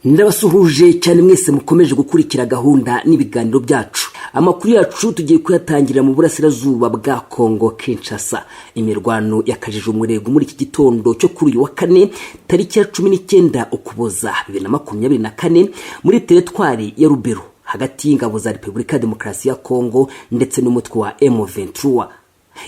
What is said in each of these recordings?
Ndabasuhuje cyane mwese mukomeje gukurikira gahunda n'ibiganiro byacu. Amakuru yacu tugiye kuyatangira mu burasirazuba bwa Kongo Kinshasa. Imirwano yakajije umurego muri iki gitondo cyo kuri uyu wa kane, tariki ya 19 Ukuboza 2024, muri teritwari ya Rubero, hagati y'ingabo za Repubulika ya Demokarasi ya Kongo ndetse n'umutwe wa M23.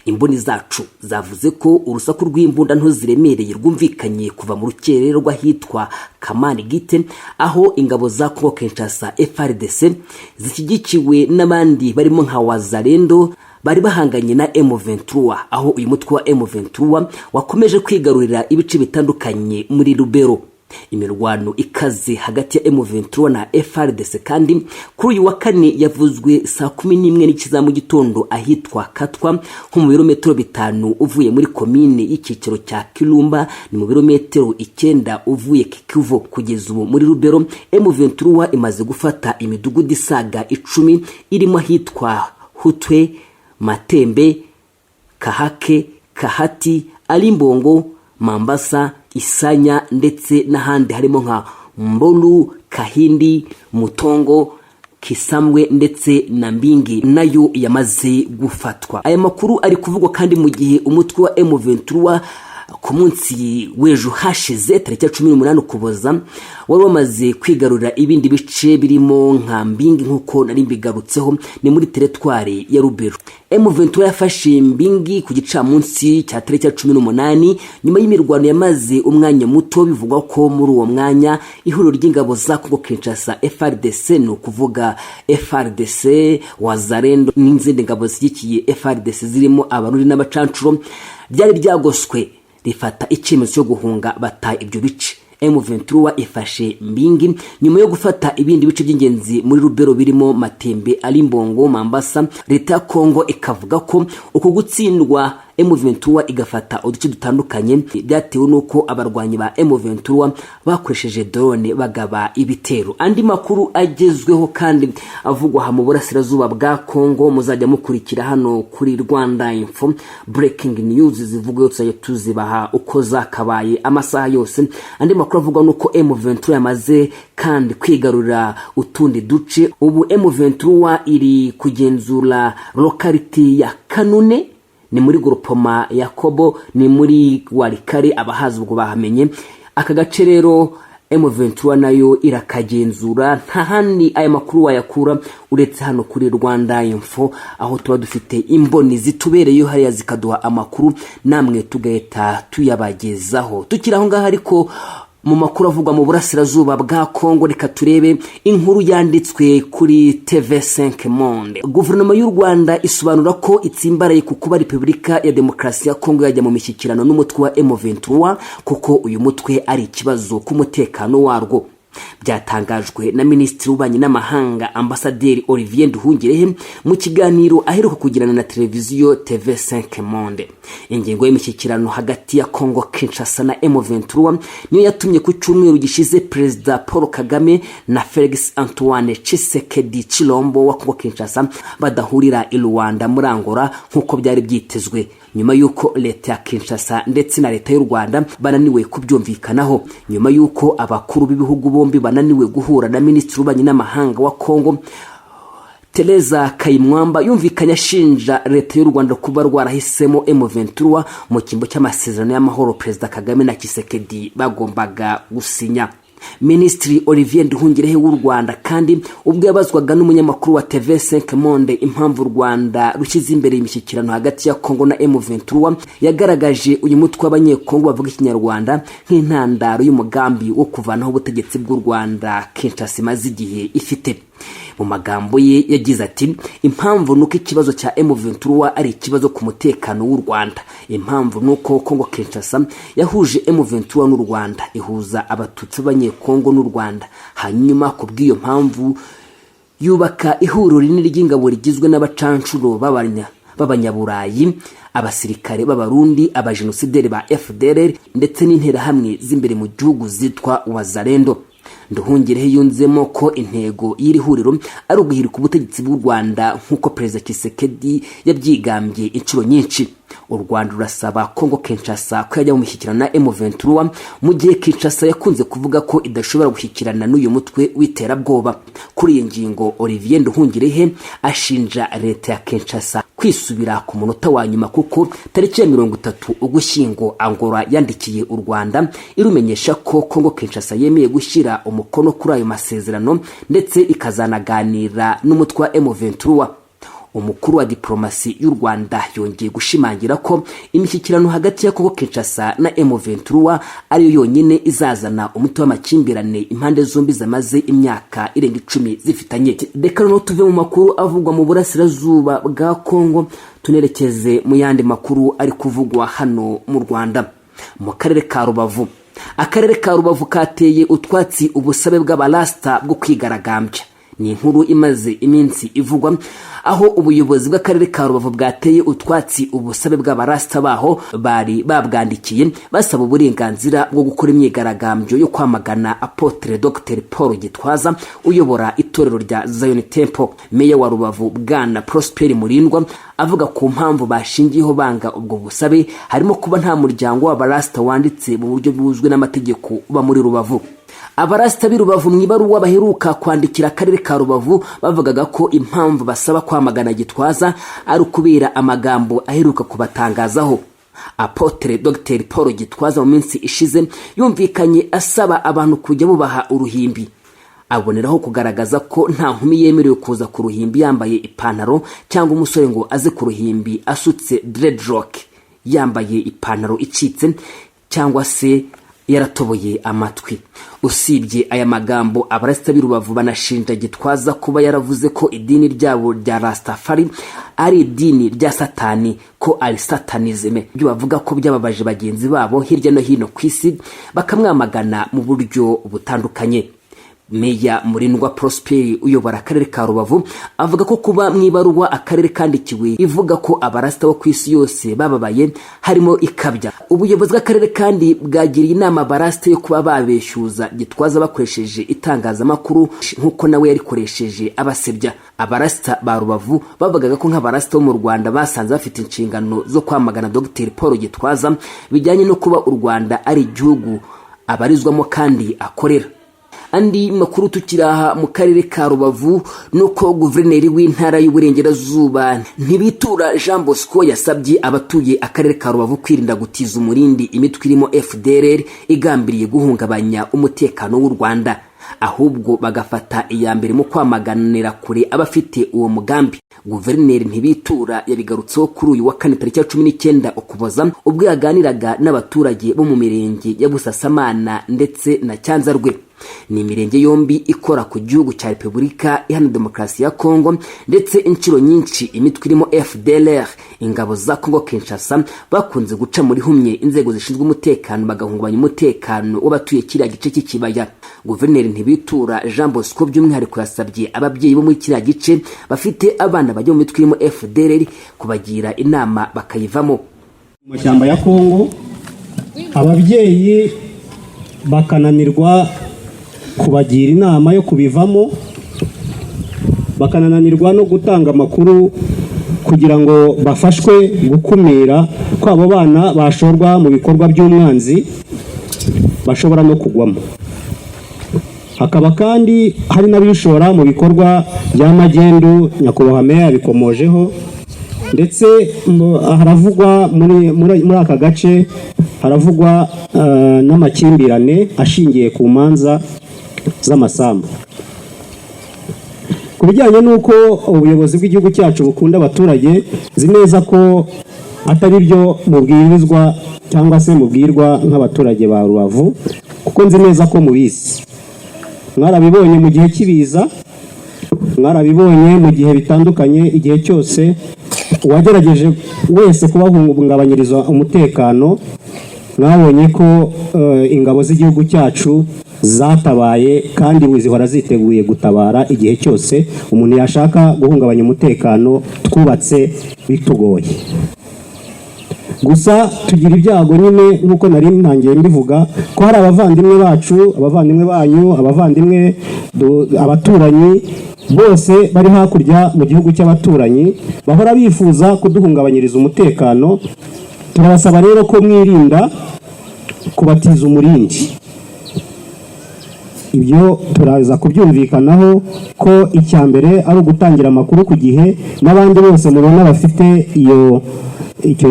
Imboni zacu zavuze ko urusaku rw'imbunda nto ziremereye rwumvikanye kuva mu rukerera rw'ahitwa Kamani Gite, aho ingabo za Kongo Kinshasa, FARDC, zishyigikiwe n'abandi barimo nka Wazalendo bari bahanganye na M23, aho uyu mutwe wa M23 wakomeje kwigarurira ibice bitandukanye muri Rubero. Imirwano ikaze hagati ya M23 na FARDC kandi kuri uyu wa kane yavuzwe saa 11 n'igice za mu gitondo ahitwa Katwa, nko mu birometero 5 uvuye muri komine y'icyicaro cya Kirumba, ni mu birometero 9 uvuye Kikivo. Kugeza ubu muri Rubero, M23 imaze gufata imidugudu isaga 10 irimo ahitwa Hutwe, Matembe, Kahake, Kahati, Alimbongo, Mambasa, Isanya ndetse n'ahandi harimo nka Mbolu, Kahindi, Mutongo, Kisamwe ndetse na Mbingi nayo yamaze gufatwa. Aya makuru ari kuvugwa kandi mu gihe umutwe wa M23 ku munsi w'ejo hashize, tariki ya 18 Ukuboza, wari wamaze kwigarurira ibindi bice birimo nka Mbingi, nk'uko nari mbigarutseho, ni muri teritwari ya Rubero. M23 yafashe Mbingi ku gicamunsi cya tariki ya 18 nyuma y'imirwano yamaze umwanya muto. Bivugwa ko muri uwo mwanya ihuriro ry'ingabo za Kongo Kinshasa, FARDC, ni ukuvuga FARDC, Wazalendo n'izindi ngabo zishyigikiye FARDC zirimo Abarundi n'abacancuro, ryari ryagoswe, rifata icyemezo cyo guhunga bata ibyo bice. M23 ifashe Mbingi nyuma yo gufata ibindi bice by'ingenzi muri Rubero birimo Matembe, Alimbongo, Mambasa. Leta ya Kongo ikavuga ko uku gutsindwa, M23 igafata uduce dutandukanye, byatewe n'uko abarwanyi ba M23 bakoresheje drone bagaba ibitero. Andi makuru agezweho kandi avugwa aha mu burasirazuba bwa Kongo muzajya mukurikira hano kuri Rwanda Info. Breaking news zivugwa tuzajya tuzibaha uko zakabaye amasaha yose. Andi makuru avugwa nuko M23 yamaze kandi kwigarurira utundi duce. Ubu M23 iri kugenzura locality ya Kanune, ni muri groupement ya Kobo, ni muri Walikale. Abahazi ubwo bahamenye aka gace. Rero M23 nayo irakagenzura. Nta handi aya makuru wayakura uretse hano kuri Rwanda Info, aho tuba dufite imboni zitubereyeho hariya zikaduha amakuru, namwe tugahita tuyabagezaho. Tukiri aho ngaho ariko mu makuru avugwa mu burasirazuba bwa Kongo, reka turebe inkuru yanditswe kuri TV5 Monde. Guverinoma y'u Rwanda isobanura ko itsimbaraye ku kuba Repubulika ya Demokarasi ya Kongo yajya mu mishyikirano n'umutwe wa M23, kuko uyu mutwe ari ikibazo k'umutekano warwo. Byatangajwe na Minisitiri w'Ububanyi n'Amahanga, Ambasaderi Olivier Nduhungirehe, mu kiganiro aheruka kugirana na televiziyo TV5 Monde. Ingingo y'imishyikirano hagati ya Congo Kinshasa na M23 niyo yatumye ku cyumweru gishize Perezida Paul Kagame na Felix Antoine Tshisekedi Tshilombo wa Congo Kinshasa badahurira i Luanda muri Angola nk'uko byari byitezwe, nyuma y'uko leta ya Kinshasa ndetse na leta y'u Rwanda bananiwe kubyumvikanaho. Nyuma y'uko abakuru b'ibihugu bombi bananiwe guhura, na Minisitiri w'Ububanyi n'Amahanga wa Kongo Tereza Kayimwamba yumvikanye ashinja leta y'u Rwanda kuba rwarahisemo M23 mu cyimbo cy'amasezerano y'amahoro Perezida Kagame na Tshisekedi bagombaga gusinya. Minisitiri Olivier Nduhungirehe w'u Rwanda kandi ubwo yabazwaga n'umunyamakuru wa TV5 Monde impamvu u Rwanda rushyize imbere imishyikirano hagati ya Kongo na M23, yagaragaje uyu mutwe w'Abanyekongo bavuga Ikinyarwanda nk'intandaro y'umugambi wo kuvanaho ubutegetsi bw'u Rwanda Kinshasa imaze igihe ifite. Mu magambo ye yagize ati: "Impamvu ni uko ikibazo cya M23 ari ikibazo ku mutekano w'u Rwanda. Impamvu ni uko Kongo Kinshasa yahuje M23 n'u Rwanda, ihuza Abatutsi b'Abanyekongo n'u Rwanda, hanyuma ku bw'iyo mpamvu yubaka ihuriro rinini ry'ingabo rigizwe n'abacanshuro b'Abanyaburayi, abasirikare b'Abarundi, abajenosideri ba FDLR ndetse n'interahamwe z'imbere mu gihugu zitwa Wazalendo." Nduhungirehe yunzemo ko intego y'iri huriro ari uguhirika ubutegetsi bw'u Rwanda, nk'uko Perezida Tshisekedi yabyigambye inshuro nyinshi. U Rwanda rurasaba Kongo Kinshasa ko yajya mu mishyikirano na M23, mu gihe Kinshasa yakunze kuvuga ko idashobora gushyikirana n'uyu mutwe w'iterabwoba. Kuri iyi ngingo, Olivier Nduhungirehe ashinja leta ya Kinshasa kwisubira ku munota wa nyuma, kuko tariki ya 30 Ugushyingo Angola yandikiye u Rwanda irumenyesha ko Kongo Kinshasa yemeye gushyira umukono kuri ayo masezerano, ndetse ikazanaganira n'umutwe wa M23. Umukuru wa diplomasi y'u Rwanda yongeye gushimangira ko imishyikirano hagati ya Kongo Kinshasa na M23 ariyo yonyine izazana umuti w'amakimbirane impande zombi zamaze imyaka irenga 10 zifitanye. Reka noneho tuve mu makuru avugwa mu burasirazuba bwa Kongo, tunerekeze mu yandi makuru ari kuvugwa hano mu Rwanda, mu karere ka Rubavu. Akarere ka Rubavu kateye utwatsi ubusabe bw'abarasita bwo kwigaragambya. Ni inkuru imaze iminsi ivugwa, aho ubuyobozi bw'akarere ka Rubavu bwateye utwatsi ubusabe bw'abarasita baho bari babwandikiye basaba uburenganzira bwo gukora imyigaragambyo yo kwamagana Apôtre Dr Paul Gitwaza uyobora itorero rya Zion Temple. Meya wa Rubavu, Bwana Prosper Murindwa, avuga ku mpamvu bashingiyeho banga ubwo busabe, harimo kuba nta muryango w'abarasita wanditse mu buryo buzwi n'amategeko uba muri Rubavu. Abarasita b'i Rubavu mu ibaruwa baheruka kwandikira akarere ka Rubavu bavugaga ko impamvu basaba kwamagana Gitwaza ari ukubera amagambo aheruka kubatangazaho. Apôtre Dr Paul Gitwaza mu minsi ishize yumvikanye asaba abantu kujya bubaha uruhimbi, aboneraho kugaragaza ko nta nkumi yemerewe kuza ku ruhimbi yambaye ipantaro, cyangwa umusore ngo aze ku ruhimbi asutse dreadlock, yambaye ipantaro icitse cyangwa se yaratoboye amatwi. Usibye aya magambo, abarasita b'i Rubavu banashinja Gitwaza kuba yaravuze ko idini ryabo rya Rastafari ari idini rya Satani, ko ari satanisme. Ibyo bavuga ko byababaje bagenzi babo hirya no hino ku isi, bakamwamagana mu buryo butandukanye. Meya Murindwa Prosper uyobora akarere ka Rubavu avuga ko kuba mu ibaruwa akarere kandikiwe ivuga ko abarasita bo ku isi yose bababaye harimo ikabya. Ubuyobozi bw'akarere kandi bwagiriye inama abarasita yo kuba babeshyuza Gitwaza bakoresheje itangazamakuru, nk'uko nawe yarikoresheje abasebya. Abarasita ba Rubavu bavugaga ko nk'abarasita bo mu Rwanda basanze bafite inshingano zo kwamagana Dr Paul Gitwaza, bijyanye no kuba u Rwanda ari igihugu abarizwamo kandi akorera. Andi makuru tukiri aha mu karere ka Rubavu ni uko Guverineri w'Intara y'Uburengerazuba, Ntibitura Jean Bosco, yasabye abatuye akarere ka Rubavu kwirinda gutiza umurindi imitwe irimo FDLR igambiriye guhungabanya umutekano w'u Rwanda, ahubwo bagafata iya mbere mu kwamaganira kure abafite uwo mugambi. Guverineri Ntibitura yabigarutseho kuri uyu wa kane tariki ya 19 Ukuboza, ubwo yaganiraga n'abaturage bo mu mirenge ya Busasamana ndetse na Cyanzarwe. Ni imirenge yombi ikora ku gihugu cya Repubulika Iharanira Demokarasi ya Kongo, ndetse inshuro nyinshi imitwe irimo FDLR, ingabo za Kongo Kinshasa, bakunze guca muri humye inzego zishinzwe umutekano bagahungabanya umutekano w'abatuye kiriya gice cy'ikibaya. Guverineri Ntibitura Jean Bosco by'umwihariko yasabye ababyeyi bo muri kiriya gice bafite abana bajya mu mitwe irimo FDLR kubagira inama bakayivamo. Mu mashyamba ya Kongo, ababyeyi bakananirwa kubagira inama yo kubivamo, bakanananirwa no gutanga amakuru kugira ngo bafashwe gukumira ko abo bana bashorwa mu bikorwa by'umwanzi bashobora no kugwamo. Hakaba kandi hari n'abishora mu bikorwa bya magendu, Nyakubahwa Meya yabikomojeho, ndetse haravugwa muri aka gace haravugwa n'amakimbirane ashingiye ku manza z'amasambu. Ku bijyanye n'uko ubuyobozi bw'igihugu cyacu bukunda abaturage, nzi neza ko atari byo mubwirizwa cyangwa se mubwirwa nk'abaturage ba Rubavu, kuko nzi neza ko mubizi. Mwarabibonye mu gihe cy'ibiza, mwarabibonye mu gihe bitandukanye, igihe cyose uwagerageje wese kubahungabanyiriza umutekano, mwabonye ko ingabo z'igihugu cyacu zatabaye kandi zihora ziteguye gutabara igihe cyose umuntu yashaka guhungabanya umutekano twubatse bitugoye. Gusa tugira ibyago nyine, nk'uko nari ntangiye mbivuga, ko hari abavandimwe bacu, abavandimwe banyu, abavandimwe abaturanyi bose bari hakurya mu gihugu cy'abaturanyi bahora bifuza kuduhungabanyiriza umutekano. Turabasaba rero ko mwirinda kubatiza umurindi. Ibyo turaza kubyumvikanaho, ko icya mbere ari ugutangira amakuru ku gihe, n'abandi bose mubona bafite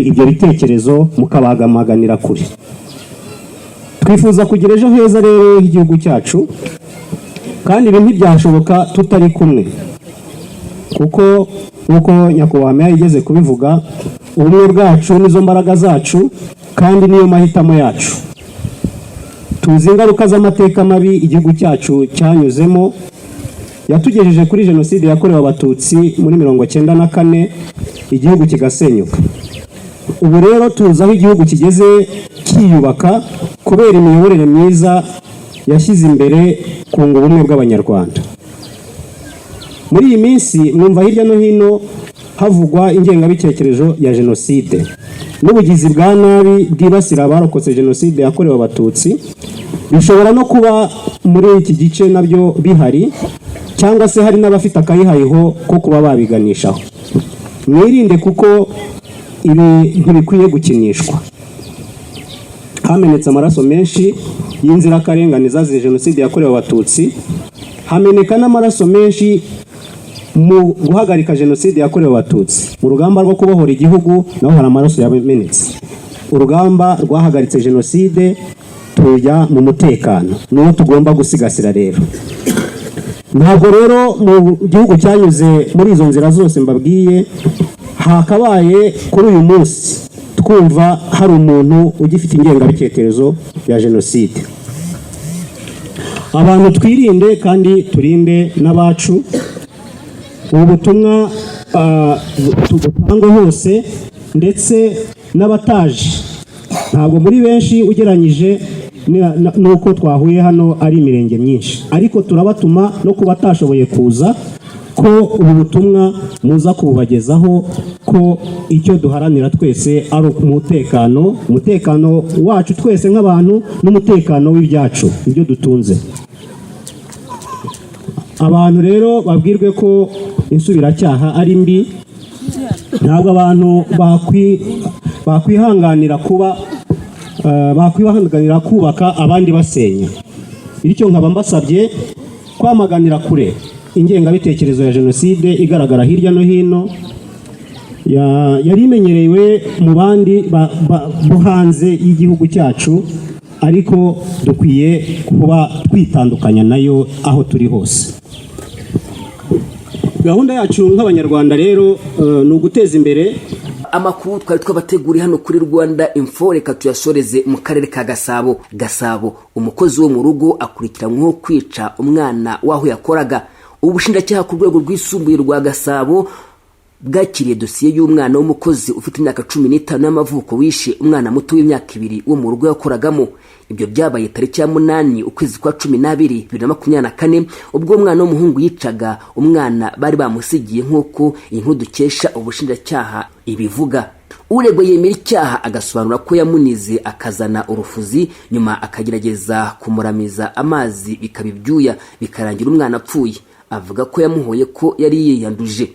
ibyo bitekerezo mukabagamaganira kure. Twifuza kugira ejo heza rero h'igihugu cyacu, kandi ibi ntibyashoboka tutari kumwe, kuko nk'uko nyakubahwa meya yigeze kubivuga, ubumwe bwacu nizo mbaraga zacu kandi niyo mahitamo yacu. Tuzi ingaruka z'amateka mabi igihugu cyacu cyanyuzemo yatugejeje kuri Jenoside yakorewe Abatutsi muri 94, igihugu kigasenyuka. Ubu rero tuzi aho igihugu kigeze cyiyubaka kubera imiyoborere myiza yashyize imbere kunga ubumwe bw'Abanyarwanda. Muri iyi minsi mwumva hirya no hino havugwa ingengabitekerezo ya jenoside n'ubugizi bwa nabi bwibasira abarokotse Jenoside yakorewe Abatutsi. Bishobora no kuba muri iki gice nabyo bihari, cyangwa se hari n'abafite akayihayiho ko kuba babiganishaho. Mwirinde, kuko ibi ntibikwiye gukinishwa. Hamenetse amaraso menshi y'inzirakarengane zazize Jenoside yakorewe Abatutsi, hameneka n'amaraso menshi mu guhagarika Jenoside yakorewe Abatutsi. Mu rugamba rwo kubohora igihugu naho hari amaraso yamenetse. Urugamba rwahagaritse jenoside, tujya mu mutekano, niwo tugomba gusigasira. Rero ntabwo rero mu gihugu cyanyuze muri izo nzira zose mbabwiye hakabaye kuri uyu munsi twumva hari umuntu ugifite ingengabitekerezo ya jenoside. Abantu twirinde kandi turinde n'abacu. Ubu butumwa tubutangwe hose, ndetse n'abataje. Ntabwo muri benshi ugereranyije n'uko twahuye hano ari imirenge myinshi, ariko turabatuma no kuba batashoboye kuza, ko ubu butumwa muza kububagezaho, ko icyo duharanira twese ari umutekano, umutekano wacu twese nk'abantu n'umutekano w'ibyacu, ibyo dutunze. Abantu rero babwirwe ko insubiracyaha ari mbi. Ntabwo abantu bakwihanganira kuba bakwihanganira kubaka abandi basenya. Bityo nkaba mbasabye kwamaganira kure ingengabitekerezo ya jenoside igaragara hirya no hino, yari imenyerewe mu bandi bo hanze y'igihugu cyacu, ariko dukwiye kuba twitandukanya nayo aho turi hose. Gahunda yacu nk'Abanyarwanda rero ni uguteza imbere. Amakuru twari twabateguriye hano kuri Rwanda Info reka tuyasoreze mu karere ka Gasabo. Gasabo, umukozi wo mu rugo akurikiranyweho kwica umwana w'aho yakoraga. Ubushinjacyaha ku rwego rwisumbuye rwa Gasabo bwakiriye dosiye y'umwana w'umukozi ufite imyaka 15 y'amavuko wishe umwana muto w'imyaka 2 wo mu rugo yakoragamo. Ibyo byabaye tariki ya 8 ukwezi kwa 12 2024, ubwo umwana w'umuhungu yicaga umwana bari bamusigiye, nk'uko iyi nkuru dukesha ubushinjacyaha ibivuga. Uregwa yemera icyaha, agasobanura ko yamunize akazana urufuzi, nyuma akagerageza kumuramiza amazi bikaba ibyuya, bikarangira umwana apfuye. Avuga ko yamuhoye ko yari yiyanduje.